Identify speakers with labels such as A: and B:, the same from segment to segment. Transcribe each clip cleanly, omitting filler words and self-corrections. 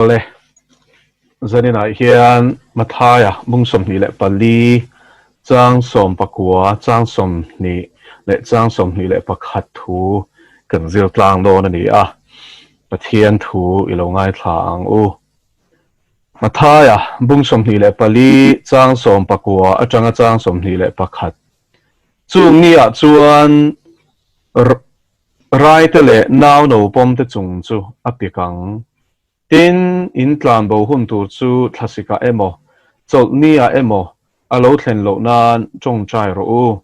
A: Awle, zaninah hian Mathaia bung 24, chang 19, chang 20 leh chang 21 thu kan zir tlang dawn a ni a, Pathian thu i lo ngaithla ang u. Mathaia bung 24, chang 19 atanga chang 21. Chung niah chuan Raite leh nau no pawm te chung chu a pik ang. Tin, in tlan bo hun tur chu thlasikah emaw, chawlhniah emaw a lo thlen loh nan tawngtai rawh u.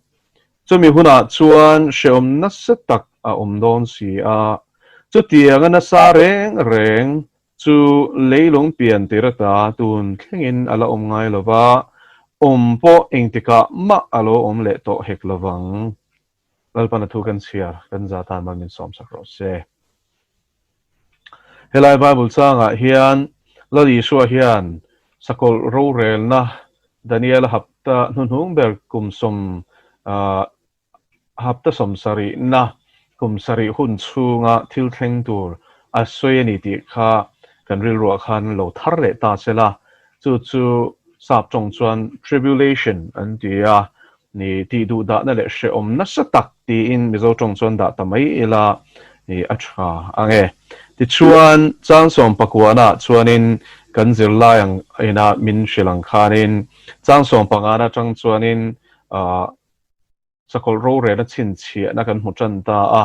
A: Chumi hunah chuan hrehawm nasa tak a awm dawn si a, chutianga nasa reng reng chu leilung pian tir ata tun thlengin a la awm ngai lo va, awm pawh engtikah mah a lo awm leh tawh hek lo vang. Lalpan a thu kan chhiar, kan za tan mal min sawmsak rawh se. Helai Bible changah hian Lal Isua hian sakawlh rorelna Daniela hapta hnuhnung ber kum sawm hapta sawmsarihna kum sarih hun chhunga thil thleng tur a sawi a ni tih kha kan rilruah khan lo thar leh ta se la, chu chu sap tawng chuan tribulation an ti a, Ni tih duh dahna leh hrehawm nasa tak tiin Mizo tawng chuan dah ta mai ila i a tha ang e. Tichuan, chang sawm pakuana chuanin kan zirlai ang ina min hrilh ang khanin chang sawm pangana atang chuanin ah sakawlh rorelna chhinchhiahna kan hmu tan ta a.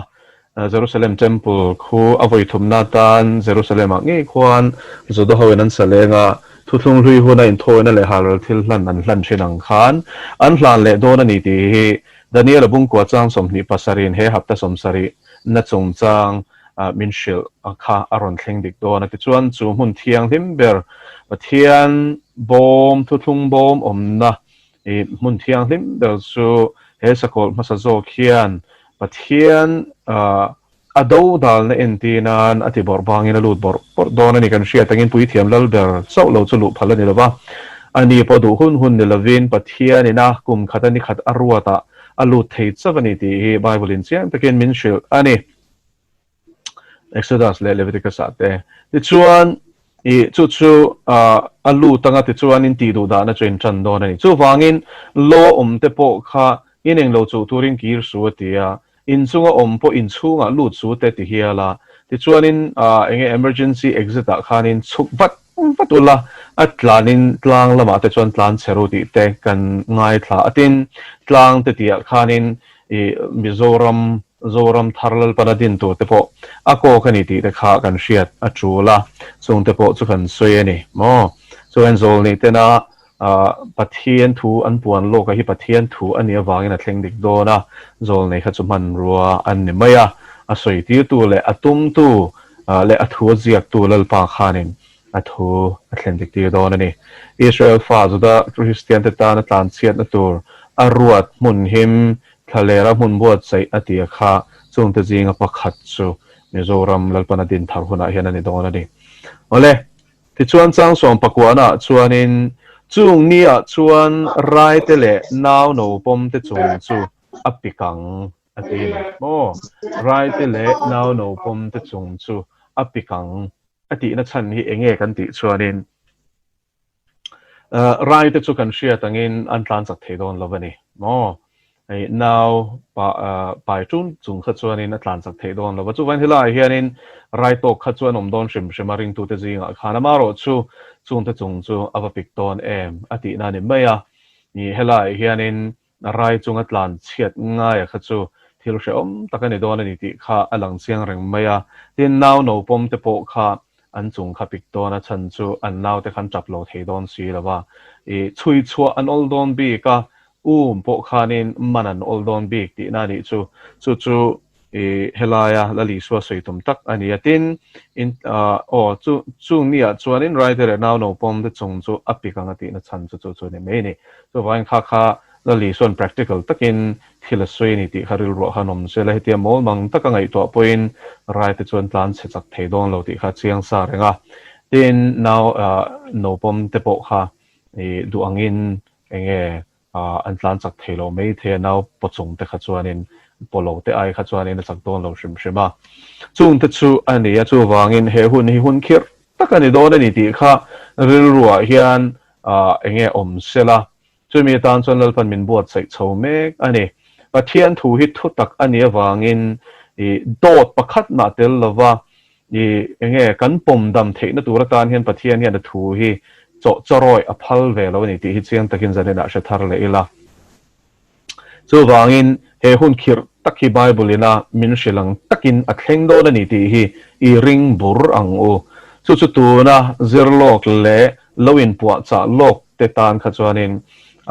A: Jerusalem Temple khu a vawi thumna atan Jerusalem-ah ngei khuan Juda hoin an sa leng a, thuthlung hlui huna inthawina leh halral thil hlan an hlan thin ang khan an hlan leh dawn a ni tih hi Daniel-a bungkua chang 27 in he hapta 70 na chungchang min hrilh kha a rawn thleng dik dawn a. Tichuan chu hmun thianghlim ber Pathian bawm, thuthlung bawm awmna I hmun thianghlim ber chu he sakawlh hmasa zawk hian Pathian a do dalna entir nan a ti bawrh bangin a lut bawrh bawrh dawn a ni. Kan hriat angin puithiam lal ber chauh lo chu luh phal a ni lo va, a ni pawh duh hun hun ni lovin Pathian ina kum khat a ni khat a ruatah a lut thei chauh a ni tih hi Bible in chiang takin min hrilh a ni. Exodus leh Leviticus ah te. Tichuan, i chu chu a lut anga tichuan in tih duh dahna chu in tan dawn a ni. Chuvangin law awm te pawh kha in englo chuh turin kir su a ti a, in chunga awm pawh in chhungah lut su te ti hial a. Tichuanin enge emergency exit ah khanin chhuk vat vat ula, a tlanin tlang lamah te chuan tlan chhe ru tih te kan ngaithla a. Tin, tlang te tihah khanin i Mizoram Zoram thar Lalpana din tur te pawh a kawk a ni tih te kha kan hriat a tul a, chung te pawh chu kan sawi a ni maw? Chuan Zawlni tena Pathian thu an puan lawk a hi Pathian thu a nih avangin a thleng dik dawn a, Zawlnei kha chu hmanrua an ni mai a, a sawi tirtu leh a tumtu leh a thu a ziaktu Lalpa khanin a thu a thlen dik tir dawn a ni. Israel fa Juda Kristian te tana tlanchhiatna tur a ruat hmun him Thlalera hmun buatsaih a tia kha chungte zinga pakhat chu Mizoram Lalpana din thar hunah hian a ni dawn a ni. Awle, tichuan chang sawm pakuana chuanin chung niah chuan raite leh nau no pawmte chung chu a pik ang a ti a ni maw? Raite leh nau no pawmte chung chu a pik ang a tihna chhan hi enge kan tih chuanin Rai te chu kan hriat angin an tlan chak thei dawn lo a ni maw? Hei nau pai ṭun chung kha chuanin a tlan chak thei dawn lo va. Chuvangin helaiah hianin rai tawk kha chu an awm dawn hrim hrim a, ringtute zingah khan amaherawh chu chungte chung chu a va pik dawn em a tihna a ni mai a. Helaiah hianin Rai chunga tlan chhiat ngaia kha chu thil hrehawm tak a ni dawn a ni tih kha a lang chiang reng mai a. Tin, nau no pawm te pawh kha an chung kha pik dawn a, chhan chu an nau te khan tap lo thei dawn si lo va. I chhui chhuah an awl dawn bik a, um pawh khanin man an awl dawn bik tihna a nih chu. Chu chu I helaia Lal Isua sawi tum tak a ni a, tin, in, aw, chu, chung niah chuanin Raite leh nau naupawm te chung chu a pik ang a tihna chhan chu chu chu a ni mai a ni. Chuvangin kha kha Lal Isua'n practical takin thil a sawi a ni tih kha rilruah khan awm se la, hetia mawl mang taka ngaihtuah pawhin Raite chuan tlan chhe chak thei dawn lo tih kha a chiang sa reng a. Tin, nau, naupawm te pawh kha i duh angin eng nge an tlan chak thei lo mai thei a, nau paw chung te kha chuanin paw lo te ai kha chuanin a chak dawn lo hrim hrim a. Chung te chu a ni a, chuvangin he hun hi hun khirh tak a ni dawn a ni tih kha rilruah hian eng nge awm sela. Chumi atan chuan Lalpan min buatsaih chho mek a ni. Pathian thu hi thu tak a nih avangin i dawt pakhat mah tel lova i eng nge kan pawm dam theihna tur atan hian Pathian hian a thu hi chawh chawrawih a phal ve lo a ni tih hi chiang takin zaninah hre thar leh ila. Chuvangin, he hun khirh tak hi Bible-ina min hrilh ang takin a thleng dawn a ni tih hi i ring bur ang u. Chu chu tuna zir lawk leh lo inpuahchah lawk te tan kha chuanin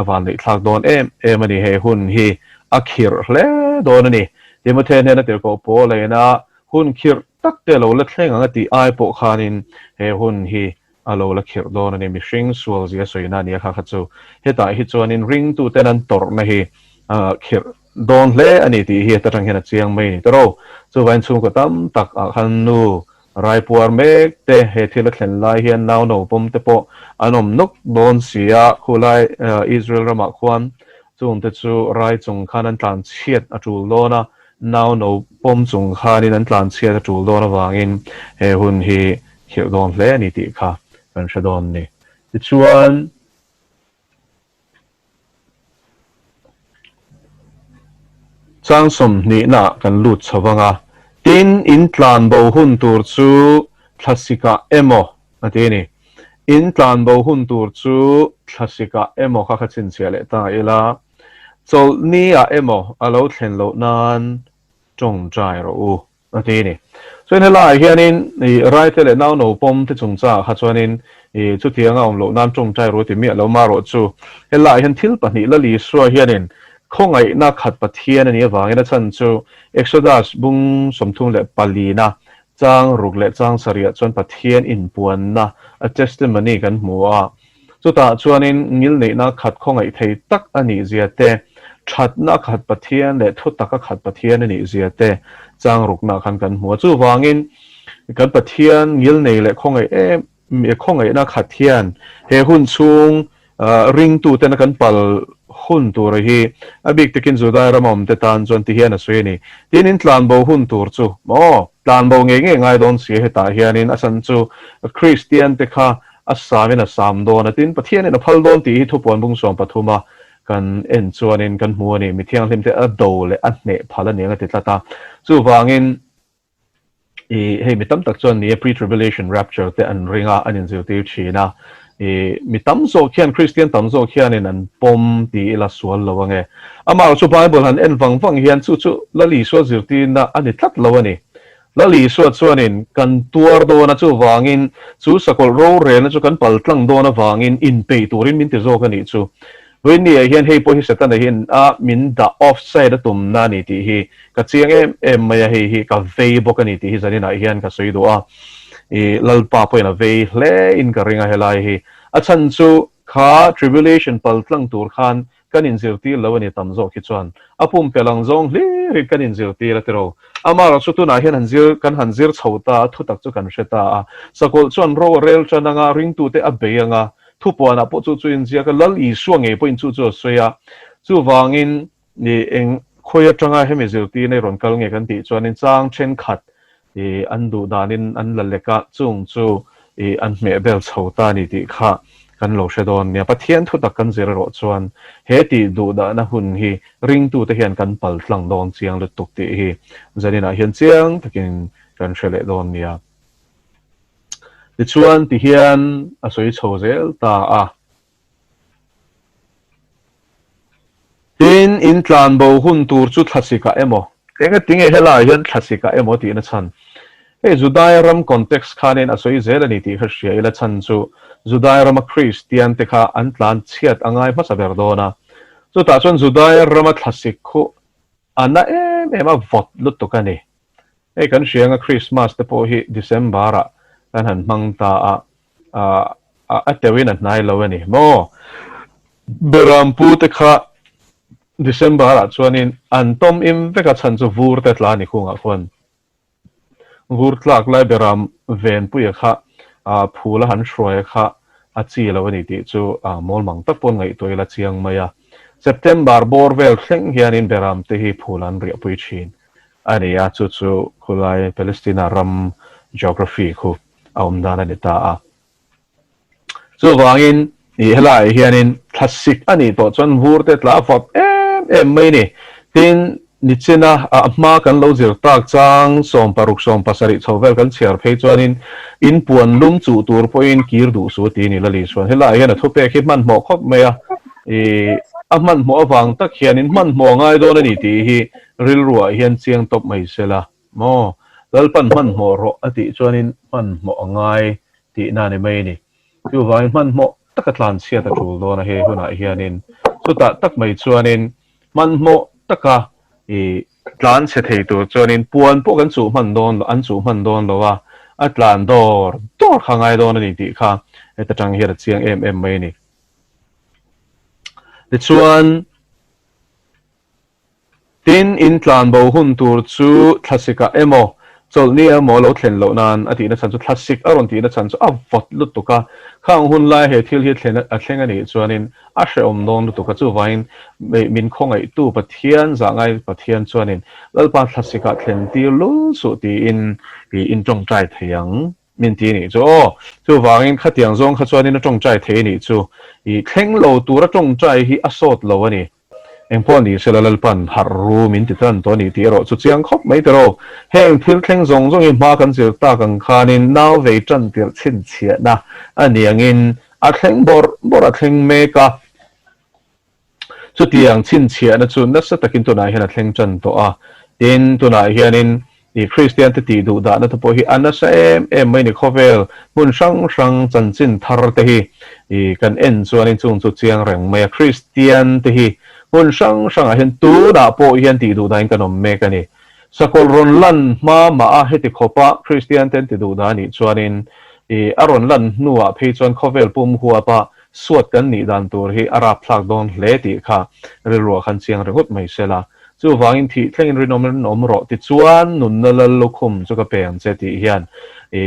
A: a vanneihthlak dawn em em a ni. He hun hi a khirh hle dawn a ni. Timothy hnena tirhkoh Paula ina hun khirh tak te lo la thleng ang a tih ai pawh khanin he hun hi a lo la khirh dawn a ni. Mihring sual zia sawina a nia kha kha chu. Hetah hi chuanin ringtuten an tawrhna hi khirh dawn hle a ni tih hi heta tang hian a chiang mai a ni tawrh. Chuvain chhungkaw tam tak ah khan nu raipuar mek te he thil a thlen lai hian nau no pawm te pawh an awm nawk dawn si a, khulai Israel ramah khuan chungte chu rai chung khan an tlan chhiat a tul dawn a, nau no pawm chung khanin an tlan chhiat a tul dawn avangin he hun hi khirh dawn hle a ni tih kha kan hre dawn ni. Tichuan, chang sawmhnihna kan lut chho vang a, tin, in tlan bo hun tur chu thlasikah emaw a ti a ni. In tlan bo hun tur chu thlasikah emaw kha kha chhinchhiah leh ta ila, chawlhni ah emaw a lo thlen loh nan tawngtai rawh u. A ti a ni. Chuan helaiah hianin i raite leh nau no pawm te chungchangah kha chuanin i chutianga awm loh nan tawngtai ru ti miah lo marawh chu helaiah hian thil pahnih Lal Isua hianin khawngaihna khat Pathian a nih avangin a chhan chu Exodus bung 34na chang ruk leh chang sarihah chuan Pathian inpuanna a testimony kan hmu a. Chutah chuanin ngilneihna khat khawngaih thei tak a nih zia te, thatna khat Pathian leh thutaka khat Pathian a nih zia te chang rukna khan kan hmu a. Chuvangin kan Pathian ngilnei leh khawngaih em khawngaihna khat hian he hun chhung ringtutena kan pal hun tur hi a bik takin Judai rama awmte tan chuan ti hian a sawi a ni. Tin, in tlanbo hun tur chu maw? Tlanbo ngei ngei ngai dawn si hetah hianin a chhan chu Kristian te kha A samin a sam dawn a, tin Pathianin a phal dawn tih hi thupuan bung 13 a kan en chuanin kan hmu a ni. Mi thianghlimte a do leh a hneh phal a niang a ti tlat a. Chuvangin i hei mi tam tak chuan ni e pre-tribulation rapture te an ring a, an inzirtir thin a. I mi tam zawk hian Kristian tam zawk hianin an pawm ti ila sual lo ange. Amaherawhchu chu Bible han en vang vang hian chu chu Lal Isua zirtirna a ni tlat lo a ni. Lal Isua chuanin kan tuar dawn a, chuvangin chu sakawlh rorelna chu kan pal tlang dawn avangin inpeih turin min ti zawk a nih chu. Vawiinniah hian hei pawh hi Setana hian a min dah offside a tumna a ni tih hi ka chiang em em mai a, hei hi ka vei bawk a ni tih hi zaninah hian ka sawi duh a, i Lalpa pawhin a vei hle in ka ring a helai hi. A chhan chu kha tribulation pal tlang tur khan Kan inzirtir lo a ni tam zawk hi chuan a pumpelh ang zawng hlir in kan inzirtir a tiro. Amaherawh chu tunah hian han zir kan han zir chho ta a, thutak chu kan hre ta a. Sakawlh chuan ro a rel tan anga, ringtute a bei anga, thupuanah pawh chu chu inziak a, Lal Isua ngei pawhin chu chu a sawi a. Chuvangin i eng khawi atanga hemi zirtirna i rawn kal nge kan tih chuanin chang thenkhat I an duh danin an la lek a, chung chu i an hmeh bel chho ta a ni tih kha kan lo hre dawn nia. Pathian thutak kan zir erawh chuan he tih duh dahna hun hi ringtute hian kan pal tlang dawn chiang lutuk tih hi zaninah hian chiang takin kan hre leh dawn nia. Tichuan tihian a sawi chho zel ta a. Tin, in tlan bo hun tur chu thlasikah emaw, engatinge helaiah hian thlasikah emaw tihna chhan? Hei Judai ram context khanin a sawi zel a ni tih kha hria ila chhan chu Judai rama Kristian te kha an tlan chhiat a ngai hmasa ber dawn a. Chutah chuan Judai rama thlasik khu a na em em a vawt lutuk a ni. Hei kan hria anga Krismas te pawh hi December ah kan han hmang ta a, a teuhin a hnai lo a ni maw? Berampu te kha December ah chuanin an tawm im vek a chhan chu vur te tla a ni khungah khuan vur tlak lai beram venpuia kha phul a han hruai kha a chi lo a ni tih chu mawlmang tak pawn ngaihtuah ila chiang mai a. September bawr vel thleng hianin beram te hi phul an riahpui thin a ni a, chu chu khulai Palestina ram geography khu. a awm dan a ni ta a. Chuvangin ih helaiah hianin thlasik a nih tawh chuan vur te tla vawt em em mai a ni. Tin, nichina a hma kan lo zir tak chang 16 17 chho vel kan chhiar phei chuanin in puan lum chuh tur pawhin kir duh su ti a ni Lali chuan. Helaiah hian a thupek hi hmanhmawh khawp mai a, ih a hmanhmawh avang tak hianin hmanhmawh a ngai dawn a ni tih hi rilruah hian chiang tawp mai sela. Maw? Lalpan hmanhmawh rawh a tih chuanin hmanhmawh a ngai tihna a ni mai a ni. Chuvangin hmanhmawh taka tlanchhiat a tul dawn a he hunah hianin chutah tak mai chuanin hmanhmawh taka i tlanchhe thei tur chuanin puan pawh kan chuh hman dawn lo, an chuh hman dawn lo a, a tlan dawr dawr kha ngai dawn a ni tih kha heta tang hian a chiang em em mai a ni. Tichuan. Tin, in tlanbo hun tur chu thlasikah emaw, chawlhni emaw lo thlen loh nan a tihna chhan chu thlasik a rawn tihna chhan chu a vawt lutuk a, khang hun lai he thil hi thlen a thleng a nih chuanin a hrehawm dawn lutuk a, chuvangin min khawngaihtu Pathian zahngai Pathian chuanin Lalpa thlasikah thlen tir lul suh tiin in tawngtai thei ang min ti a nih chu aw. Chuvangin khatiang zawng kha chuanin a tawngtai thei a nih chu i thleng lo tura tawngtai hi a sawt lo a ni. Engpawh ni sela Lalpan harh ru min ti tan tawh a ni tih erawh chu chiang khawp mai tiraw. Heng thil thleng zawng zawng hi hma kan zir tak ang khanin nau vei tan tirh chhinchhiahna a ni angin a thleng bawrh bawrh a thleng mek a. Chutiang chhinchhiahna chu nasa takin tunah hian a thleng tan tawh a. Tin, tunah hianin I Kristian te tih duh dahna te pawh hi a nasa em em mai ni khawvel hmun hrang hrang chanchin thar te hi i kan en chuanin chung chu chiang reng mai a Kristian te hi hmun hrang hrangah hian tunah pawh hian tih duh dahin kan awm mek a ni. Sakawlh rawn lan hma mah a heti khawpa Kristian te an ti duh dah anih chuanin i a rawn lan hnuah phei chuan khawvel pum huapa suat kan nih dan tur hi a rapthlak dawn hle tih kha rilruah khan chiang ringawt mai sela. Chuvangin thih thlengin rinawm rinawm rawh tichuan nunna lal lukhum chu ka pe ang che tih hian i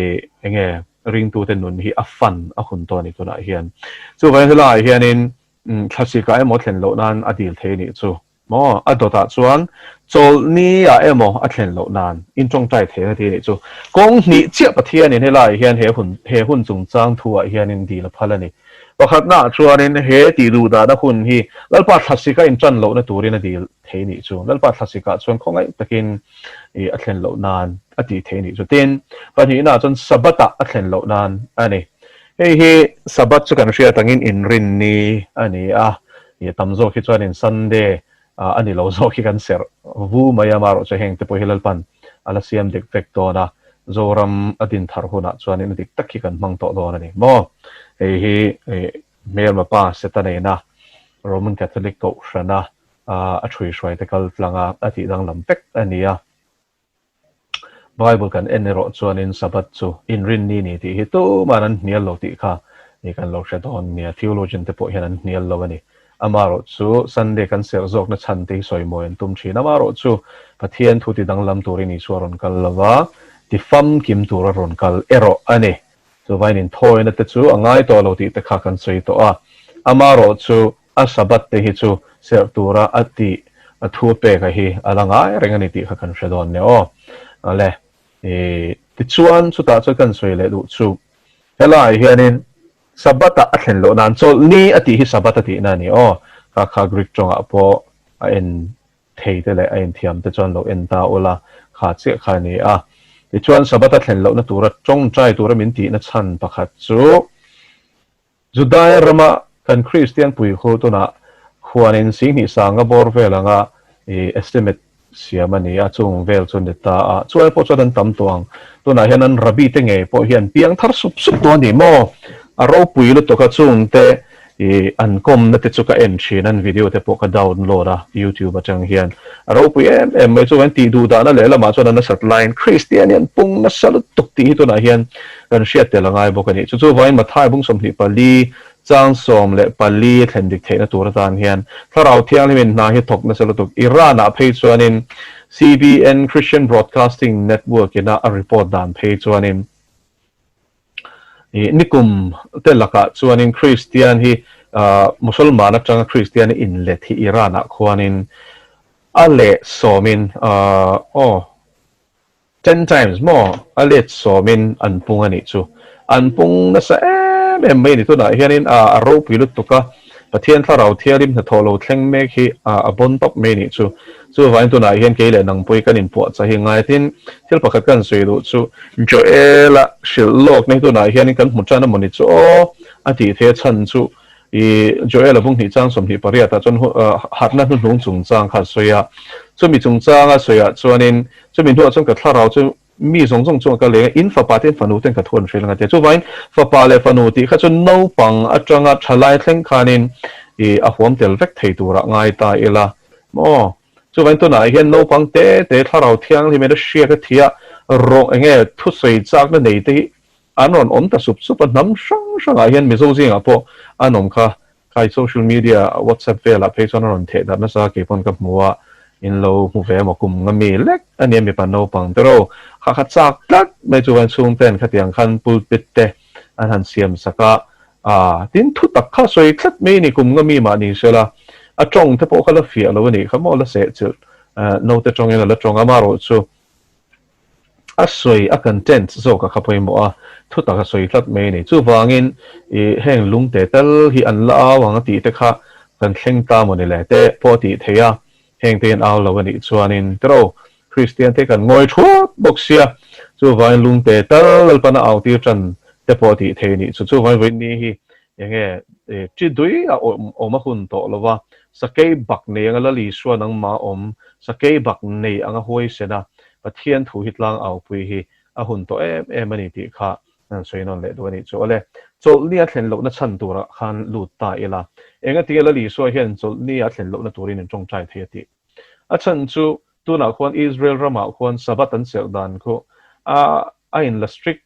A: enge ringtute nun hi a fan a hun tawh a ni tunah hian. Chuvangin helaiah hianin thlasika emaw thlen loh nan a dil thei a nih chu maw? A dawtah chuan chawlhni ah emaw a thlen loh nan in tawngtai thei ang a ti a nih chu. Kawng hnih chiah Pathianin helaiah hian he hun he hun chungchang thu ah hianin dil a phal a ni. Pakhatnaah chuanin he tih duh dahna hun hi Lalpa thlasika inṭan lohna turin a dil thei nih chu. Lalpa thlasikah chuan khawngaih takin ih a thlen loh nan a tih thei nih chu. Tin, pahnihnaah chuan Sabbath-ah a thlen loh nan a ni. Hei hi Sabbath chu kan hriat angin inrinni a ni a, ih tam zawk hi chuanin Sunday a ni lo zawk hi kan serh vu mai a, amaherawhchu heng te pawh hi Lalpan a la siam dik vek dawn a, Zoram a din thar hunah chuanin a dik tak hi kan hmang tawh dawn a ni maw? Hei hi hmelma pa Seta nena Roman Catholic kohhrana a ṭhuihruaite kal tlanga a tih danglam vek a ni a. Bible kan en erawh chuanin Sabbath chu inrinni ni tih hi tuman an hnial lo tih kha ni kan lo hre dawn nia. Theologian te pawh hian an hnial lo a ni. Amaherawh chu Sunday kan serh zawkna chhan te hi sawimawi an tum thin. Amaherawh chu Pathian thu ti danglam turin Isua rawn kal lo va, ti famkim tura rawn kal erawh a ni. Chuvain inthawina te chu a ngai tawh lo tih te kha kan sawi tawh a. Amaherawh chu A Sabbath te hi chu serh tura a tih a thu peka hi a la ngai reng a ni tih kha kan hre dawn nia aw. Ale, i tichuan chutah chuan kan sawi leh duh chu helaiah hianin Sabbath ah a thlen loh nan chawlhni a tih hi Sabbath a tihna a ni aw. Kha kha Greek tawngah pawh a en thei te leh a inthiam te chuan lo en ta ula kha chiah kha a ni a. Tichuan Sabbath a thlen lohna tura tawngtai tura min tihna chhan pakhat chu Judaia rama kan Kristian pui khu tunah khuanin Singhnih sanga bawr vel anga i estimate siam a ni a, chung vel chu ni ta a, chuai pawh chuan an tam tawh ang. Tunah hian an rabbi te ngei pawh hian piang thar sup sup tawh a ni maw? A ropui lutuk a, chungte i an kawmna te chu ka en thin, an video te pawh ka download a YouTube atang hian. A ropui em em mai, chuan tih duh dahna lehlamah chuan a nasat laiin Kristian hi an pung nasa lutuk tih hi tunah hian Kan hriat tel a ngai bawk a nih. Chu chu vawiin Mathai bung 24 chang 14 a thlen dik theihna tur atan hian Thlarau Thianghlimin hna hi thawk nasa lutuk. Iran-ah phei chuanin CBN, Christian Broadcasting Network, ina a report dan phei chuanin nikum te lakah chuanin Kristian hi Musalman atanga Kristian a inlet hi Iran-ah khuanin a leh sawmin aw 10 times maw a let sawmin an pung a nih chu. An pung nasa em em mai a ni. Tunah hianin a ropui lutuk a, Pathian Thlarau Thianghlim hnathawh lo thleng mek hi a bawn tawp mai a nih chu. Chuvangin tunah hian kei leh nang pawhin kan inpuahchah hi ngai tin thil pakhat kan sawi duh chu Joel-a hrilh lawkna hi tunah hianin kan hmu tan amawni chu aw a tih theih a chhan chu i Joel-a bunghnih chang 28 ah chuan harhna hnuhnung chungchang kha a sawi a. Chumi chungchanga sawiah chuanin chumi hnuah chuan ka thlarau chu Mi zawng zawng chuan ka leng a, in fapa te in fanu ten ka thu an hrilh ang a ti a. Chuvangin fapa leh fanu tih kha chu naupang atanga thalai thleng khanin i a huam tel vek thei turah ngai ta ila maw? Chuvangin tunah hian naupang te te thlarau thianghlim in a hriat a thih a, rawng enge thusawi chakna nei te hi an rawn awm ta sup sup a, hnam hrang hrangah hian Mizo zingah pawh an awm kha. Khai social media WhatsApp velah phei chuan a rawn theh darh nasa kei pawn ka hmu a, in lo hmu ve emaw kum nga mi lek a nia mipa naupang te ro kha kha chak tlat mai chu van chhung ten khatiang khan pulpit te an han siam sak a, aa tin thu tak kha sawi tlat mai a ni kum nga mi mah ni se la a tawng te pawh kha la fiah lo a nih kha maw la sehchilh naute tawngin a la tawng a marawh chu A sawi, a content zawk a kha pawimawh a, thutak a sawi tlat mai a ni. Chuvangin i heng lungte tal hi an la au ang a tih te kha kan thleng ta maw ni le te pawh a tih theih a, heng te hian au lo a nih chuanin tiro Kristian te kan ngawi thuap bawk sia, chuvangin lungte tal Lalpan a au tir tan te pawh a tih theih a nih chu. Chuvangin vawiin ni hi enge chi dui a awm a hun tawh lo va, Sakei bak nei anga Lal Isua nangmah awm, sakei bak nei anga huaisen a, Pathian thu hi tlang aupui hi a hun tawh em em a ni tih kha an sawi nawn leh duh a nih chu. Awle, chawlhni a thlen lohna chhan turah khan lut ta ila, engatinge Lal Isua hian chawlhni a thlen lohna turin in tawngtai thei a tih? A chhan chu tunah khuan Israel ramah khuan Sabbath an serh dan khu a a inla strict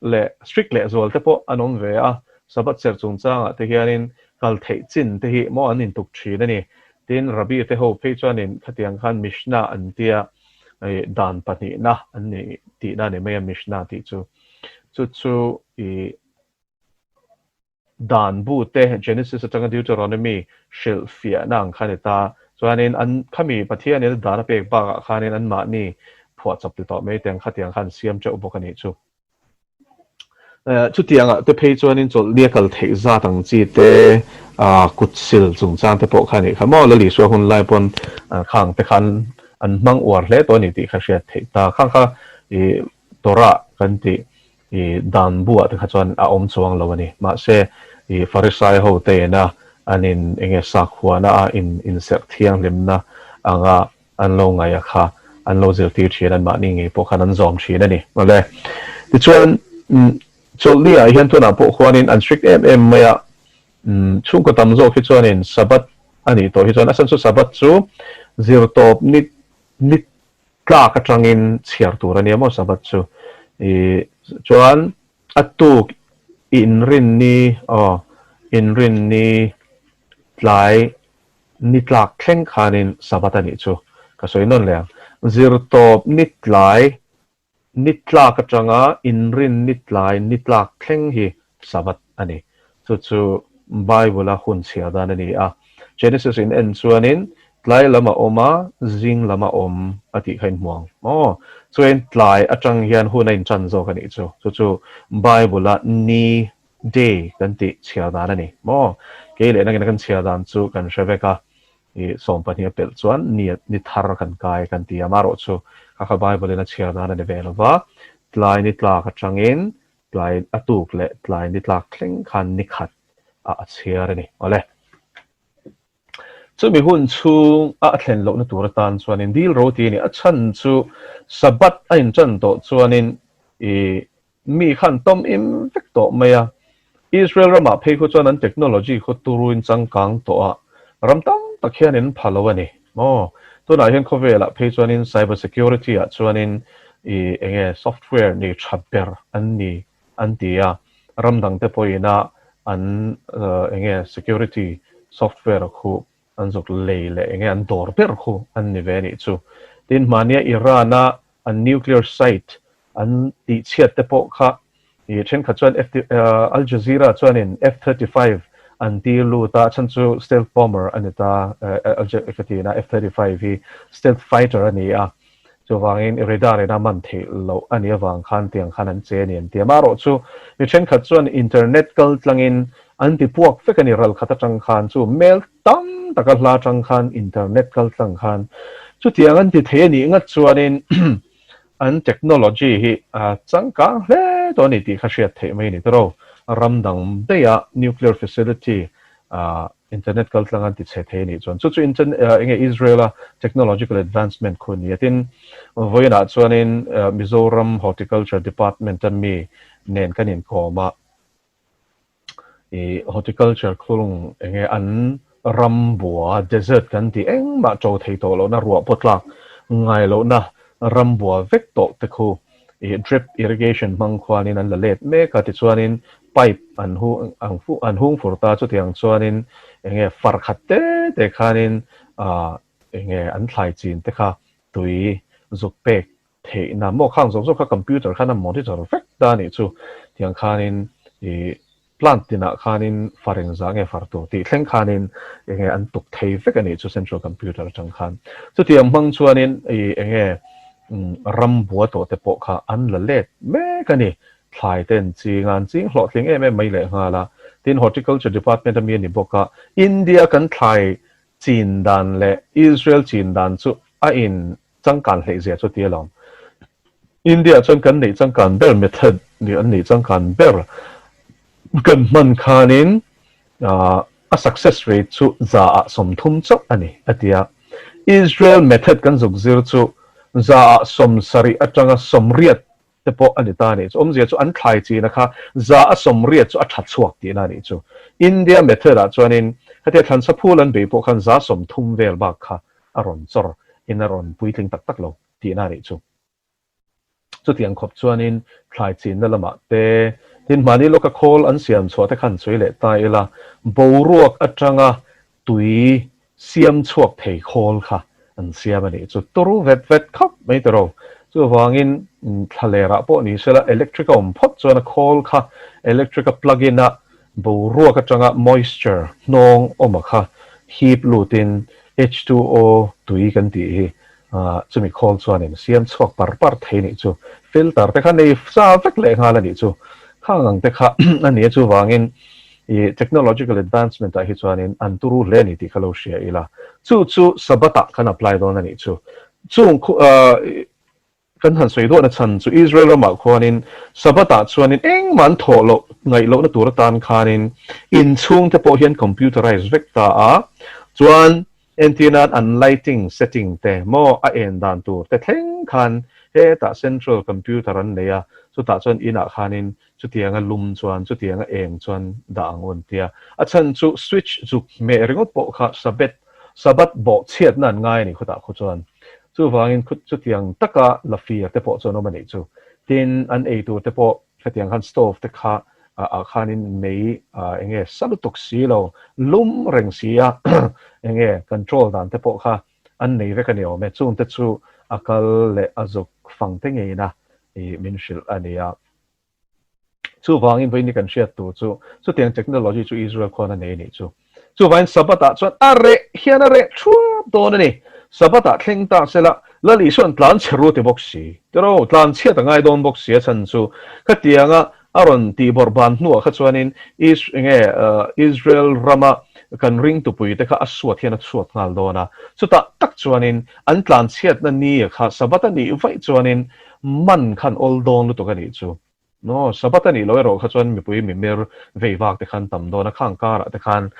A: leh strict leh zual te pawh an awm ve a, Sabbath serh chungchangah te hianin kal theih chin te hi maw an intuk thin a ni. Tin, Rabbi te ho phei chuanin khatiang khan Mishnah an tia, ih dan pahnihna an ni tihna a ni mai a Mishnah tih chu. Chu chu ih Dan bu te, Genesis atanga Deuteronomy hrilhfiahna ang kha a ni ta. Chuanin an khami Pathianin a dan a pek bakah khanin anmahni phuahchawp ti tawh mai te ang khatiang kha an siam teuh bawk a nih chu. Chutiangah te phei chuanin chawlhni a kal theih zat ang chi te, kut sil chungchang te pawh kha a nih kha maw? Lal Isua hun lai pawn khang te khan an hmang uar hle tawh a ni tih kha hriat theih ta. Khang kha Torah kan tih I dan buah te kha chuan a awm chuang lo a ni. Mahse, i Farisai ho teina an in enge sakhuana a in inserh thianghlimna anga an lo ngaih a kha an lo zirtir thin an mahni ngei pawh khan an zawm thin a ni. Awle. Tichuan, chawlhni ah hian tunah pawh khuanin an strict em em mai a, chhungkaw tam zawk hi chuanin Sabbath a nih tawh hi chuan a chhan chu Sabbath chu zirtawp ni ni Tlak atangin chhiar tur a nia maw Sabbath chu. I chuan a tuk inrinni aw inrinni tlai ni tlak thleng khanin Sabbath a nih chu ka sawi nawn leh ang. Zirtawp ni tlai ni tlak atanga inrinni tlai ni tlak thleng hi Sabbath a ni. Chu chu Bible-a hun chhiar dan a ni a. Genesis in en chuanin tlai lam a awm a, zing lam a awm a tih kha in hmu ang maw? Chuan tlai atang hian hun a intan zawk a nih chu. Chu chu Bible-a ni, day, kan tih chhiar dan a ni maw? Kei leh nangin kan chhiar dan chu kan hre vek a, i 12 a pelh chuan ni ni thar kan kai kan ti a, amaherawh chu kha kha Bible-in a chhiar dan a ni ve lo va, tlai ni tlak atangin Tlai a tuk leh tlai ni tlak thleng khan ni khat ah a chhiar a ni. Awle. Chumi hun chhung a a thlen lohna tur atan chuanin dil ro ti a ni. A chhan chu Sabbath a intan tawh chuanin i mi khan tawm im vek tawh mai a. Israel ramah phei khu chuan an technology khaw turuin changkang tawh a, ram tam tak hian in pha lo a ni. Maw? Tunah hian khawvelah phei chuanin cyber security ah chuanin i enge software nei tha ber an ni an ti a, ram dangte pawhina an enge security software khu an zuk lei leh enge an dawr ber khu an ni ve a nih chu. Tin, hmahnia Iran-a an nuclear site an tihchhiat te pawh kha i thenkhat chuan Al Jazeera chuanin F-35 an tir lut a, a chhan chu stealth bomber a ni ta, ka tiin a, F-35 hi stealth fighter a ni a. Chuvangin radar in a man theih loh a nih avang khan tiang khan an che a ni an ti a. Amaherawhchu mi thenkhat chuan internet kal tlangin an ti puak vek a ni ral khat atang khan chu mail tam taka hla atang khan internet kal tlang khan chutiang an ti thei a nih ngat chuanin an technology hi a changkang hle tawh a ni tih kha hriat theih mai a ni tawh. Ram dang daiha nuclear facility Internet kal tlang an ti chhe thei a nih chuan chu chu enge Israel a technological advancement khu a ni a. Tin, vawiinah chuanin Mizoram Horticulture Department a mi nen kan inkawm a, i horticulture khulung enge an ram bua desert kan tih engmah to thei tawh lohna ruah pawh tlak ngai lohna ram bua vek tawh te khu i drip irrigation hmang khuanin an la let mek a, tichuanin pipe an hu ang fu an hung fur ta chutiang chuanin enge far khat te te khanin ah enge an thlai chin te kha tui zuk pek theihna maw khang zawk zawk kha computer khan a monitor vek ta anih chu tiang khanin ih Plant tinah khanin far engzah nge far tur tih thleng khanin enge an tuk thei vek a nih chu central computer atang khan. Chutiang hmang chuanin ih enge ram bua tawh te pawh kha an la let mek a ni. Thlai te an ching a, an ching hlawhtling em em mai lehnghal a. Tin, Horticulture Department a mi a ni bawk a, India kan thlai chin dan leh Israel chin dan chu a in Changkan hleihzia chu ti alawm. India chuan kan neih changkan ber method nih an neih changkan ber kan hman khanin a success rate chu zaah 30 chauh a ni a ti a. Israel method kan zuk zir chu zaah 70 atanga 80 te pawh a ni ta a nih chu. Awmzia chu an thlai china kha 80% chu a tha chhuak tihna a nih chu. India method ah chuanin hetia thlansa phul an bei pawh khan 30% vel bak kha a rawn chawr in a rawn puitling tak tak lo tihna a nih chu. Chutiang khawp chuanin thlai chinna lamah te, tin mahni lawka khawl an siam chhuah te khan sawi leh ta ila, boruak atanga tui siam chhuak thei khawl kha an siam a nih chu turu vet vet khawp mai ta ro. Chuvangin thlalerah pawh ni sela electric a awm phawt chuan a khawl kha electric a plug in a boruak atanga moisture hnawng awm a kha hip lutin H2O tui kan tih hi Chumi khawl chuanin siam chhuak par par thei nih chu filter te kha nei sa vek leh nghal a nih chu. Khang ang te kha a nia chuvangin i technological advancement ah hi chuanin an turu hle a ni tih kha lo hria ila. Chu chu Sabbath ah kan apply dawn a nih chu. Chung kan han sawi duahna chhan chu Israel ramah khuanin Sabbath ah chuanin engmah an thawh loh ngaih lohna tur atan khanin inchhung te pawh hian computerize vek ta a chuan Entir nan an lighting setting te maw a en dan tur te thleng khan hetah central computer an nei a, chutah chuan inah khanin chutianga lum chuan chutianga eng chuan dah ang u an tia. A chhan chu switch zuk hmeh ringawt pawh kha sabet Sabbath bawh chhiatna an ngai a ni khutah khu chuan. Chuvangin khut chutiang taka la fir te pawh chuan awm a nih chu. Tin, an ei tur te pawh Hetiang khan stove te kha ah khanin mei enge sa lutuk si lo, lum reng si a enge control dan te pawh kha an nei vek a ni awm e. Chung te chu a kal leh a zuk fang te ngeiin a i min hrilh a ni a. Chuvangin vawiin ni kan hriat tur chu chutiang technology chu Israel khuan a nei a nih chu. Chuvangin Sabbath ah chuan a reh hian a reh thuap dawn a ni. Sabbath ah thleng ta sela, Lal Isua'n tlan chhe ru ti bawk si. Tiraw, tlan chhiat a ngai dawn bawk si a chhan chu khatianga a rawn tih bawrh ban hnuah kha chuanin Is enge Israel rama kan ringtupui te kha a suat hian a chhuat nghal dawn a. Chutah tak chuanin an tlan chhiatna ni kha Sabbath a nih vaih chuanin man khan awl dawn lutuk a nih chu. No, Sabbath a nih loh erawh kha chuan mipui mimir vei vak te khan tam dawn a, khang karah te khan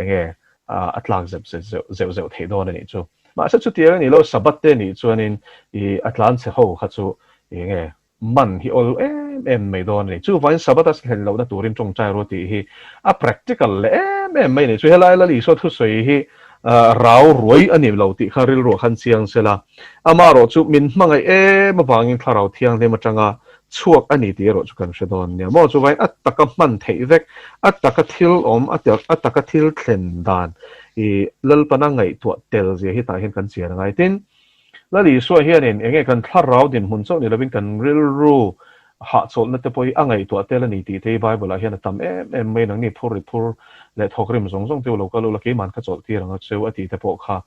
A: enge a tlak zep zep zeuh zeuh zeuh theih dawn a nih chu. Mahse chutiang a nih loh Sabbath te nih chuanin i a tlan chhe ho kha chu enge man hi awl em em mai dawn a ni. Chuvangin Sabbath a thlen lohna turin tawngtai ru tih hi a practical leh em em mai a ni. Chu helai Lal Isua thusawi hi rau ruai a ni lo tih kha rilruah khan chiang sela. Amaherawh chu min hmangaih em avangin Thlarau Thianghlim atanga chhuak a ni tih erawh chu kan hre dawn nia maw? Chuvangin a taka hman theih vek, a taka thil awm, a taka thil thlen dan i Lalpana ngaihtuah tel zia hi tah hian kan chian a ngai. Tin, Lal Isua hianin eng nge kan thlarau dinhmun chauh ni lovin kan rilru Hahchawlhna te pawh hi a ngaihtuah tel a ni tih te hi Bible ah hian a tam em em mai, nangni phur ri phur leh thawk rim zawng zawng te u lo kal ula keiman ka chawlh tir ang a cheu a tih te pawh kha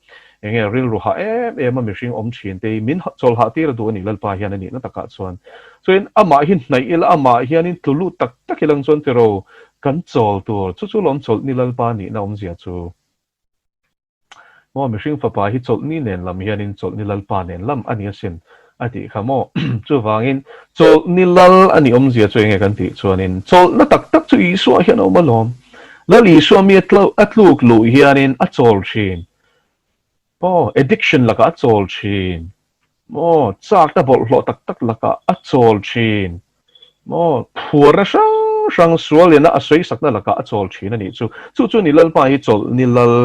A: eng nge rilru hah em em a mihring awm thin te hi min chawlh hah tir a duh a ni Lalpa hian a nihna takah chuan. Chuan amah hi hnaih ila amah hianin tlu lut tak tak ilang chuan tiraw kan chawl tur chu chu lawm chawlh ni Lalpa nihna awmzia chu. Maw mihring fapa hi chawlhni nen lam hianin chawlhni lalpa nen lam a ni asin a tih kha maw? Chuvangin chawlhni lal a nih awmzia chu enge kan tih chuanin chawlhna tak tak chu Isua hian a awm alawm. Lal Isua mi a tluk luh hianin a chawl thin. Maw addiction lakah a chawl thin. Maw, chakna bawlhhlawh tak tak lakah a chawl thin. Maw, phuarna hrang hrang sual liana a sawisakna lakah a chawl thin a nih chu. Chu chu ni Lalpa hi chawlhni lal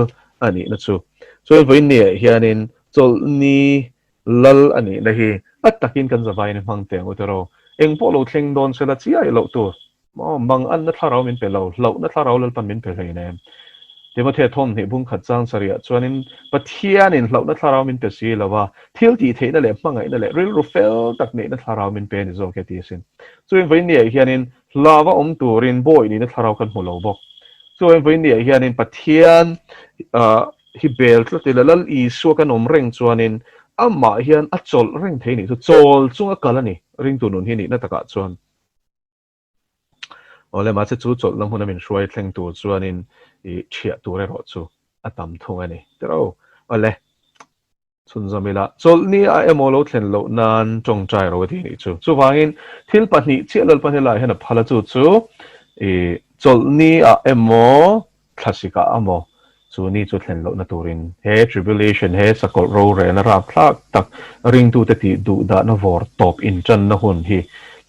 A: a nihna chu. Chuan vawiinniah hianin chawlhni lal a nihna hi a takin kan zavaiin i hmang teh ang u tiraw. Engpawh lo thleng dawn sela chiai loh tur. Maw, mang anna thlarau min pe lo, hlauhna thlarau Lalpan min pe hleinem. Timothea thawmhnih bung khat chang sarihah chuanin Pathianin hlauhna thlarau min pe si lo a, thil tih theihna leh hmangaihna leh rilru fel tak neihna thlarau min pe a ni zawk e ti asin. Chuin vawiinniah hianin hlava awm turin bawi nihna thlarau kan hmu lo bawk. Chuin vawiinniah hianin Pathian hi bel tlat ila Lal Isua kan awm reng chuanin amah hian a chawlh reng thei nih chu chawl chunga kal a ni ringtu nun hi nihna takah chuan. Awle mahse chu chawlhna hmuna min hruai thleng tur chuanin i thiah tur erawh chu a tam thung a ni tiro. Awle chhunzawm ila chawlhni a emaw lo thlen loh nan tawngtai ro a ti anih chu. Chuvangin thil pahnih chiah Lalpa helaiah hian a phal a chu chu i chawlhni ah emaw Thlasik ah amaw chu ni chu thlen lohna turin he tribulation, he sakawlh rorelna rapthlak tak ringtute tih duh dahna vawr tawp intanna hun hi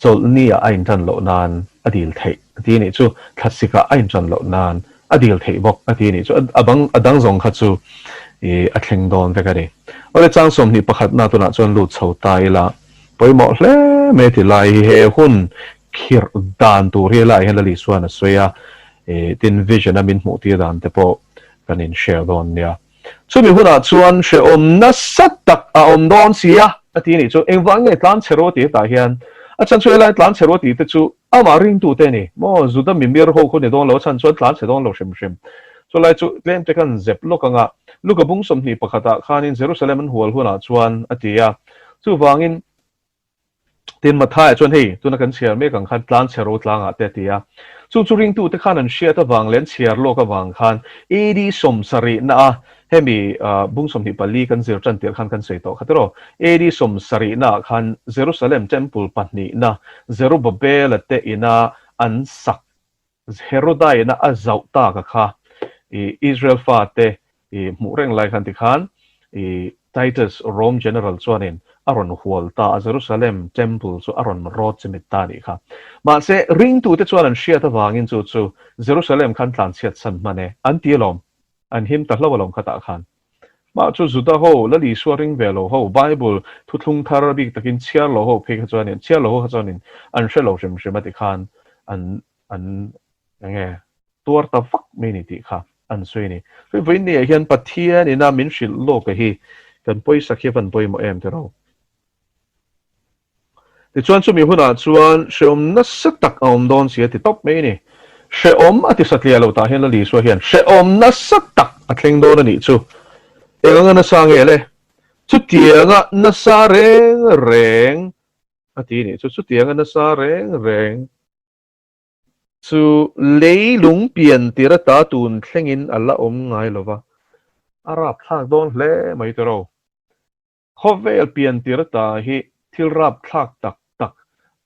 A: chawlhni ah a intan loh nan a dil theih a ti nih chu, thlasik ah a intan loh nan a dil theih bawk a ti nih chu, a bang a dang zawng kha chu ih a thleng dawn vek a ni. Awle chang 21 na tunah chuan lut chho ta ila pawimawh hle mai a ti lai hi he hun khirh dan tur hi helaiah hian Lali chuan a sawi a, tin vision a min hmuh tir dan te pawh kan in share dawn nia. Chumi hunah chuan hrehawm nasa tak a awm dawn si a, a ti anih chu. Engvang nge tlan chhe ruah tih hetah hian a chhan chu helai tlan chhe ruah tih te chu amah ringtute a ni maw, Juda mimir ho khu ni dawn lo, a chhan chuan tlan chhe dawn lo hrim hrim. Chulai chu tlem te khan zep lawk anga Luka bung 21 ah khanin Jerusalem an hual hunah chuan a ti a, chuvangin Tin, Matthai-a chuan hei, tuna kan chhiar mek ang khan tlan chhe ro tlangah te a ti a. Chu chu ringtute khan an hriat avang leh an chhiar lawk avang khan AD 70 a hemi bung 24 kan zir tan tirh khan kan sawi tawh kha tiraw? AD 70 ah khan Jerusalem Temple pahnihna Zerubbabel-a te ina an sak Herodaina a zauh tak a kha i Israel fate i hmuh reng lai khan tikhan i Titus Rome general chuanin a rawn hual ta a, Jerusalem temple chu a rawn rawt chimit ta a nih kha. Mahse ringtute chuan an hriat avangin chu chu Jerusalem khan tlanchhiat san hman e an ti alawm, an him ta hlo alawm khatah khan. Mah chu Juda ho, Lal Isua ring ve lo ho, Bible thuthlung thar a bik takin chhiar lo ho phei kha chuanin, chhiar lo ho kha chuanin an hre lo hrim hrim a ti khan an an eng nge tuar ta vak mai ni tih kha an sawi a ni. Hei vawiinniah hian Pathian ina min hrilh lawk a hi kan pawisa khi a van pawimawh em tiraw? Tichuan chumi hunah chuan hrehawm nasa tak a awm dawn si a ti tawp mai a ni. Hrehawm a ti satliah lo tah hian Lal Isua hian hrehawm nasa tak a thleng dawn a nih chu. Eng anga nasa nge le? Chutianga nasa reng reng a ti nih chu. Chutianga nasa reng reng chu leilung pian tir ata tun thlengin a la awm ngai lo va, a rapthlak dawn hle mai tiraw. Khawvel pian tir ata hi thil rapthlak tak tak,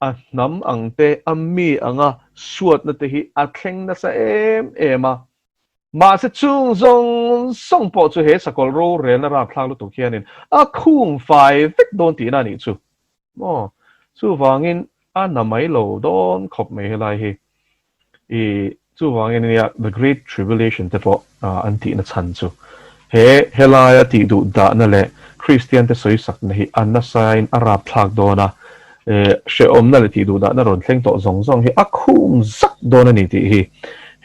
A: a hnam ang te, a mi anga suatna te hi a thleng nasa em em a. Mahse chung zawng zawng pawh chu he sakawlh rorelna rapthlak lutuk hianin a khung fai vek dawn tihna a nih chu. Maw? Chuvangin a na mai lo dawn khawp mai helai hi. I chuvangin ania The Great Tribulation te pawh an tihna chhan chu he helaia tih duh dahna leh Kristian te sawisakna hi a nasain a rapthlak dawn a, hrehawmna leh tih duh dahna rawn thleng tawh zawng zawng hi a khum zak dawn a ni tih hi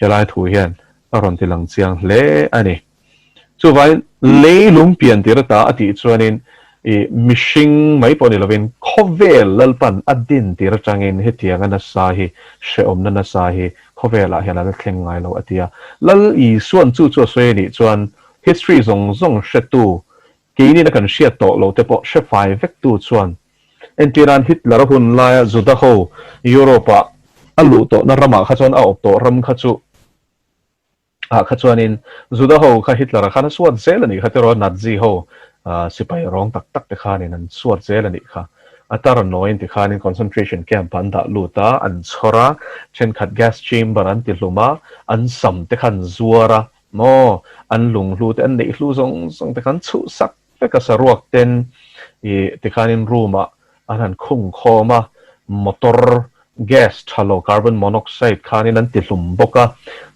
A: helai thu hian a rawn ti lang chiang hle a ni. Chuvangin leilung pian tir ata a tih chuanin. I mihring mai pawh ni lovin khawvel Lalpan a din tir atangin hetianga nasa hi hrehawmna nasa hi khawvelah hian a la thleng ngai lo a ti a. Lal Isuan chu chu a sawi a nih chuan history zawng zawng hretu keinin a kan hriat tawh lo te pawh hre fai vektu chuan Entirnan Hitler-a hun laia Juda ho Europe-ah a luh tawhna ramah kha chuan a awp tawh ram kha chu ah kha chuanin Juda ho kha Hitler-a khan a suat zel a nih kha tiraw Nazi ho sipai rawng tak tak te khanin an suat zel a nih kha. A tar nawiin tikhanin concentration camp ah an dah lut a, an chhawr a, thenkhat gas chamber an ti hlum a, an sam te kha an zuar a, maw an lunghlu te an neih hlu zawng zawng te kha an chhuhsak vek a saruak ten ih tikhanin room ah an han khung khawm a, motor gas tha lo carbon monoxide khanin an ti hlum bawk a,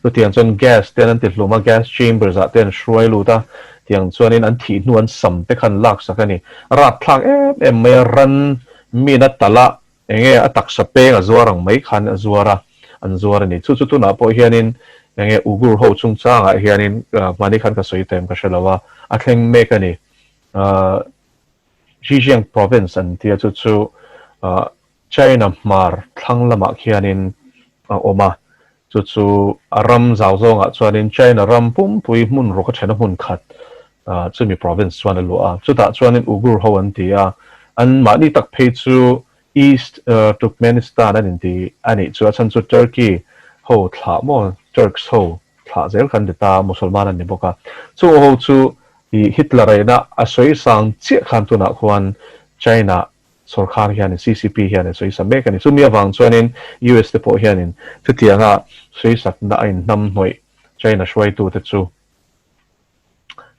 A: chutiang chuan gas te an ti hlum a, gas chambers ah te an hruai lut a, tiang chuanin an thih hnu an sam te kha an laksak a ni. Rapthlak em em mai a, ran min a talh a, enge a taksa peng a zuar ang mai khan a zuar a, an zuar a ni. Chu chu tunah pawh hianin enge Ughur ho chungchangah hianin hmani khan ka sawi ta em ka hre lo a, a thleng mek a ni. Xinjiang province an tia chu chu China hmar thlang lamah khianin a awm a, chu chu a ram zau zawngah chuanin China ram pumpui hmun rawk a thena hmun khat chumi province chuan a luah a. Chutah chuanin Ughur ho an ti a, an mahni tak phei chu East Turkmenistan an inti a nih chu, a chhan chu Turkey ho thlah maw Turks ho thlah zel kha an ti ta, Musalman an ni bawk a. Chung ho chu ih Hitler aina a sawi sang chiah khan tunah khuan China sawrkhar hianin CCP hianin sawisa mek a ni. Chumi avang chuanin US te pawh hianin chutianga sawisakna a inhnam hnawih China hruaitute chu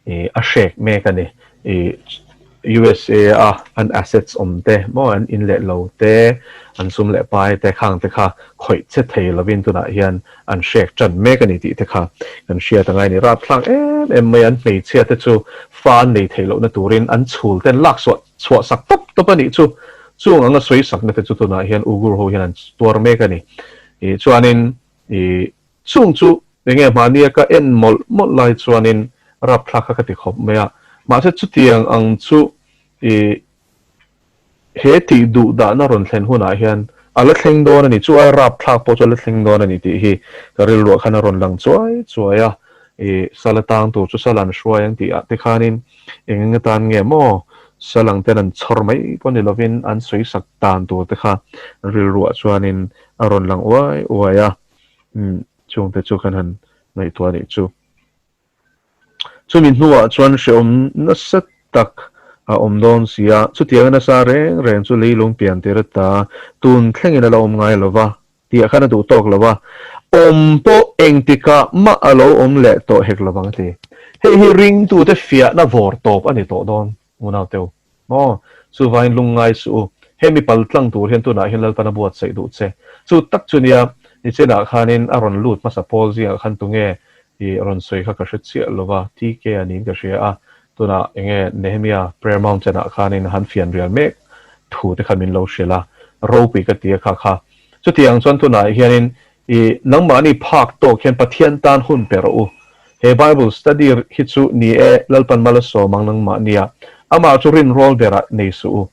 A: ih a hrek mek a ni. Ih USA a an assets awm te maw an in leh lo te an sum leh pai te khang te kha khawih che thei lovin tunah hian an hrek tan mek a ni tih te kha kan hriat angai a ni. Rapthlak em em mai an hmeichhia te chu fa an nei theih lohna turin an chhul ten lak suah chhuah sak tawp tawp a nih chu. Chung anga sawi sakna te chu tunah hian Ughur ho hian an tuar mek a ni. Ih chuanin ih chung chu enge mahnia ka en mawlh mawlh lai chuanin rapthlak kha ka ti khawp mai a. Mahse chutiang ang chu ih He tih duh dahna rawn thlen hunah hian a la thleng dawn a ni, chu ai rapthlak pawh chu a la thleng dawn a ni tih hi ka rilruah khan a rawn lang chuai chuai a. I sal atang tur chu sal an hruai ang tih ah te khanin eng eng atan nge maw sal ang ten an chhawr mai pawh ni lovin an sawi sak dan tur te kha rilruah chuanin a rawn lang uai uai a, chungte chu kan han ngaihtuah a nih chu. Chumi hnuah chuan hrehawm nasa tak a awm dawn si a, chutianga nasa reng reng chu leilung pian tir ata tun thlengin a la awm ngai lo va, tih khan a duh tawk lo a, awm pawh engtikah mah a lo awm leh tawh hek lo vang a ti. Hei hi ringtute fiahna vawr tawp a ni tawh dawn, unauteu. Maw? Chuvain lungngai suh u. Hemi pal tlang tur hian tunah hian Lalpan a buatsaih duh che. Chu tak chu nia, nichinah khanin a rawn lut hmasa Paul zingah khan tunge i rawn sawi kha ka hre chiah lo va, TK a niin ka hria a, tunah enge Nehemia Prayer Mountain ah khanin han fian rial mek thu te kha min lo hrilh a, ropui ka ti a kha kha. Chutiang chuan tunah hianin I nangmahni phak tawk hian Pathian tan hun pe rawh u. He Bible study hi chu ni e, Lalpan mal a sawm ang nangmahnia. Amah chu rinrawl berah nei suh u.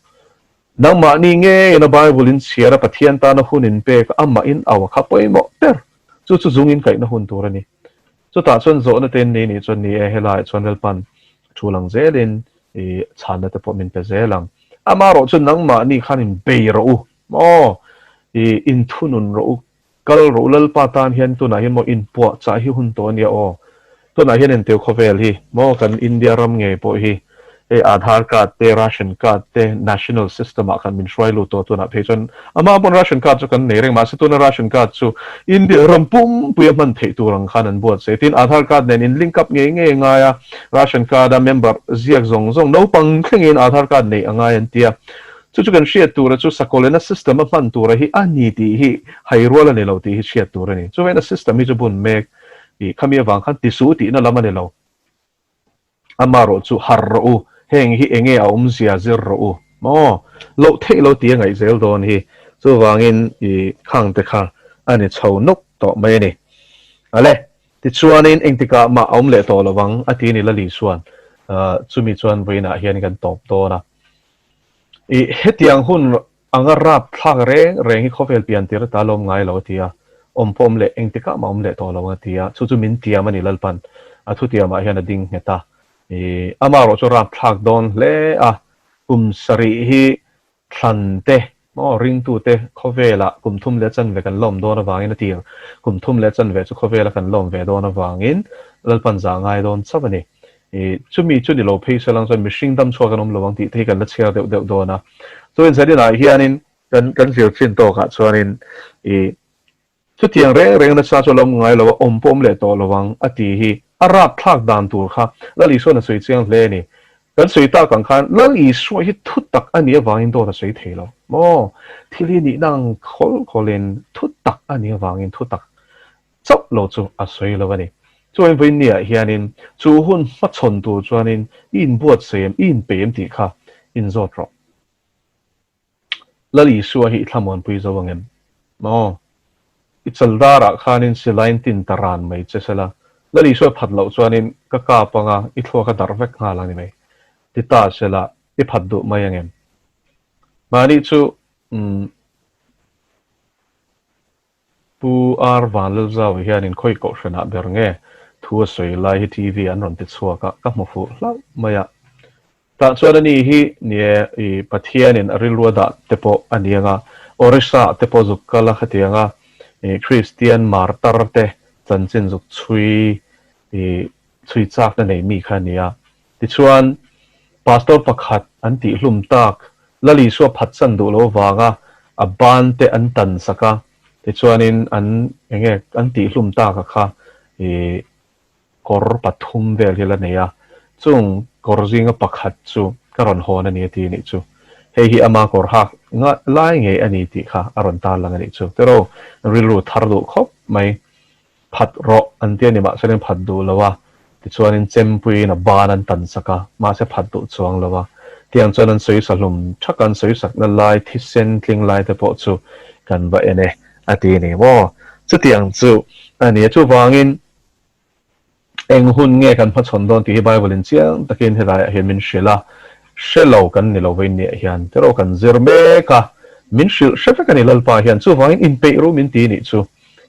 A: Nangmahni ngeiin a Bible in chhiar a Pathian tana hun in pek a amah in au a kha pawimawh ber. Chu chu zung in kaihna hun tur a ni. Chutah chuan zawhna te in nei nih chuan ni e, helaiah chuan Lalpan thu lang zelin i chhanna te pawh min pe zel ang. Amaherawh chu nangmahni khan in bei rawh u. Maw? I inthunun rawh u, kal rawh u, Lalpa tan hian tunah hian maw inpuahchah hi hun tawh a nia aw. Tunah hian enteu khawvel hi maw kan India ram ngei pawh hi hei Aadhaar card te, Ration card te, National system ah khan min hruai lut tawh tunah phei chuan amah pawn Ration card chu kan nei reng mahse tuna Ration card chu India ram pumpui a hman theih tur ang khan an buatsaih. Tin, Aadhaar card nen in link up ngei ngei a ngai a, Ration card a member ziak zawng zawng naupang thlengin Aadhaar card neih a ngai an ti a. Chu chu kan hriat tura chu Sakawlena system a hman tura hi a ni tih hi hai rual a ni lo tih hi hriat tur a ni. Chuvena system hi chu bun mek tih khami avang khan tisu tihna lam a ni lo. Amarawh chu harh rawh u, heng hi enge a awmzia zir rawh u maw? Loh theih lo tih a ngaih zel dawn hi. Chuvangin i khang te kha a ni chho nawk tawh mai a ni. Ale, tichuanin engtikah mah a awm leh tawh lo ang a ti a ni Lali chuan. Chumi chuan vawiinah hian kan tawp dawn a. I hetiang hun anga rapthlak reng reng hi khawvel pian tir ata lawm ngai lo a ti a, awm pawh awm leh engtikah mah awm leh tawh lo a ti a, chu chu min tiam a ni Lalpan a thutiamah hian a ding nghet a. I amaherawh chu rapthlak dawn hle a, kum sarih hi Thlan te maw ringtute khawvelah kum thum leh chanve kan lawm dawn avangin a tir. Kum thum leh chanve chu khawvela kan lawm ve dawn avangin Lalpan zah ngai dawn chauh a ni. I chumi chu ni lo phei salang chuan mihring dam chhuak an awm lo ang tih te hi kan la chhiar deuh deuh dawn a. Chuan zaninah hianin kan kan zir chin tawkah chuanin i Chutiang reng reng nasa chu a lo awm ngai lo a, awm pawh awm leh tawh lo ang, a ti hi a rapthlak dan tur kha Lal Isua'n a sawi chiang hle a ni. Kan sawi tak ang khan Lal Isua hi thutak a nih avangin dawt a sawi thei lo maw? Thil hi nihna ang khawl khawlin thutak a nih avangin thutak chauh lo chu a sawi lo a ni. Chuan vawiinniah hianin chu hun hmachhawn tur chuanin i inbuatsaih em, i inpeih em tih kha inzawt rawh. Lal Isua hi i thlamuanpui zo ang em? Maw? I chaldarah khanin silaiin tin ta ran mai che sela, Lal Isua phat loh chuanin ka kap anga i thluak a darh vek nghal ang ni mai. Ti ta sela, i phat duh mai ang em? Mahni chu, umm. Pu R Vanlalzau hianin khawi kohhranah ber nge thu a sawi lai hi TV an rawn ti chhuak a, ka hmu fuh hlauh mai a. Tah chuan ani hi nie i Pathianin a rilru a dah te pawh a ni ang a, Orissa ah te pawh zuk kal a khatiang a, i Kristian martar te chanchin zuk chhui i chhui chakna nei mi kha a ni a. Tichuan, Pastor pakhat an tihhlum tak, Lal Isua phatsan duh lo vanga a ban te an tan sak a, tichuanin an enge an tihhlum tak a kha i kawr pathum vel hi la nei a, chung kawr zinga pakhat chu ka rawn hawn a ni a ti anih chu. Hei hi ama kawr hak lai ngei a ni tih kha a rawn tarlang a nih chu. Tiraw, rilru thar duh khawp mai. Phat rawh an ti a ni, mahse an phat duh lo a, tichuanin chempuiin a ban an tan sak a, mahse phat duh chuang lo a. Tiang chuan an sawi sa hlum thak a, an sawi sakna lai thisen tling lai te pawh chu kan va en e a ti a ni maw? Chutiang chu a ni a, chuvangin eng hun nge kan hmachhawn dawn tih hi Bible in chiang takin helaiah hian min hrilh a, hre lo kan ni lo vain niah hian tiraw kan zir mek a, min hrilh hre vek a ni Lalpa hian, chuvangin inpeih ru min ti nih chu.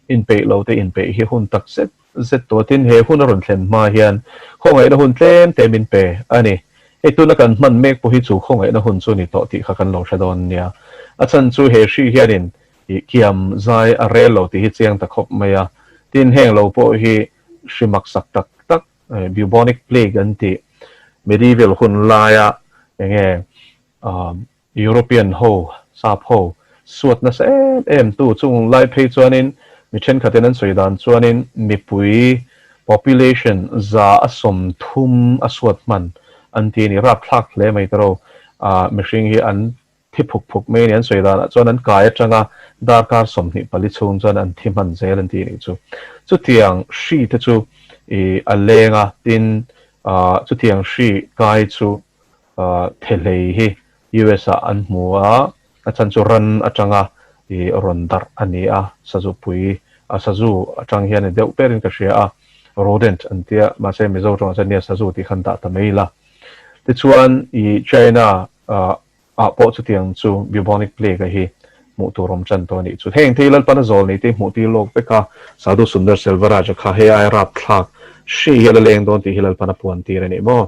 A: Inpeih lo te inpeih hi hun tak zet zet tawh tin he hun a rawn thlen hma hian khawngaihna hun tlem te min pe a ni. Hei tuna kan hman mek pawh hi chu khawngaihna hun chu ni tawh tih kha kan lo hre dawn nia. A chhan chu he hri hianin ih kiam zai a rel lo tih hi chiang ta khawp mai a. Tin heng lo pawh hi hri maksak tak tak bubonic plague an tih medieval hun laia enge European ho, sap ho, suat nasa em em tu chung lai phei chuanin mi thenkhatin an sawi dan chuanin mipui, population, za a 30 a suat hman an ti a ni. Rapthlak hle mai tawrh a, mihring hi an thi phuk phuk mai a ni. An sawi danah chuan an kai atanga darkar 24 chhung chuan an thi hman zel an ti a nih chu. Chutiang hri te chu ih a leng a, tin chutiang hri kai chu Thehlei hi US ah an hmu a, a chhan chu ran atanga i rawn darh a ni a, sazu pui, a sazu atang hian ni deuh berin ka hria a, rodent an tia, mahse Mizo tawngah chuan nia sazu tih khan dah ta mai ila. Tichuan i China ah pawh chutiang chu bubonic plague a hi hmuh tur awm tan tawh a nih chu. Heng thei Lalpana zawl nei te hi hmuh tir lawk vek a, Sadhu Sundar Selvaraj a kha hei aia rapthlak hri hi a la leng dawn tih hi Lalpana puan tir a ni maw?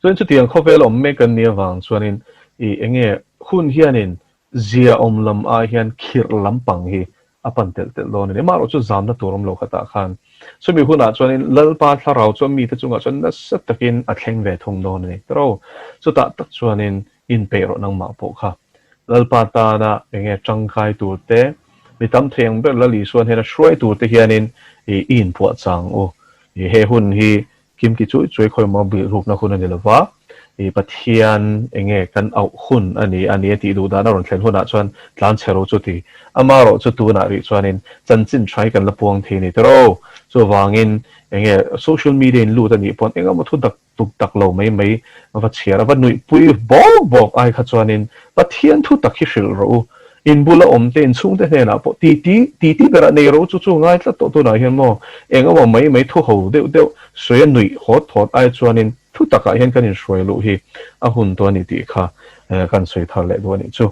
A: Chuan chutiang khawvel awm mek kan nih avang chuanin i enge hun hianin zia awm lam ai hian khirh lampang hi a pan telh telh dawn a ni. Amaherawh chu zamna tur awm lo khatah khan chumi hunah chuanin Lalpa thlarau chuan mite chungah chuan nasa takin a thleng ve thung dawn a ni. Tiraw chutah tak chuanin inpeih rawh nangmah pawh kha Lalpa tana enge tangkai tur te, mi tam thei ang ber Lal Isuan hian a hruai tur te hianin i inpuahchang u. He hun hi Kim ti chuai chuai khawi maw bihrukna hun a ni lova, i Pathian enge kan auh hun a ni a ni a tih duh dan a rawn thlen hunah chuan tlan chhe ro chu ti. Ama erawh chu tunah rih chuanin chanchin tha hi kan la puang thei a ni tiraw. Chuvangin enge social media in lut a nih pawn engemaw thu dak tuk tak lo mai mai va chhiar a va nuihpui bawk bawk ai kha chuanin Pathian thu tak hi hrilh rawh u. In bula awm te, in chhungte hnenah pawh titi, titi berah nei ro chu chu ngai tlat tawh tunah hian maw eng emaw mai mai thu ho deuh deuh sawi a nuih hawt hawt ai chuanin. Thu takah hian kan inhruai luh hi a hun tawh a ni tih kha kan sawi thar leh duh a nih chu.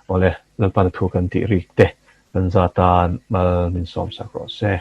A: Awle, Lalpana thu kan tih rik te kan za tan mal min sawm sak rawh se.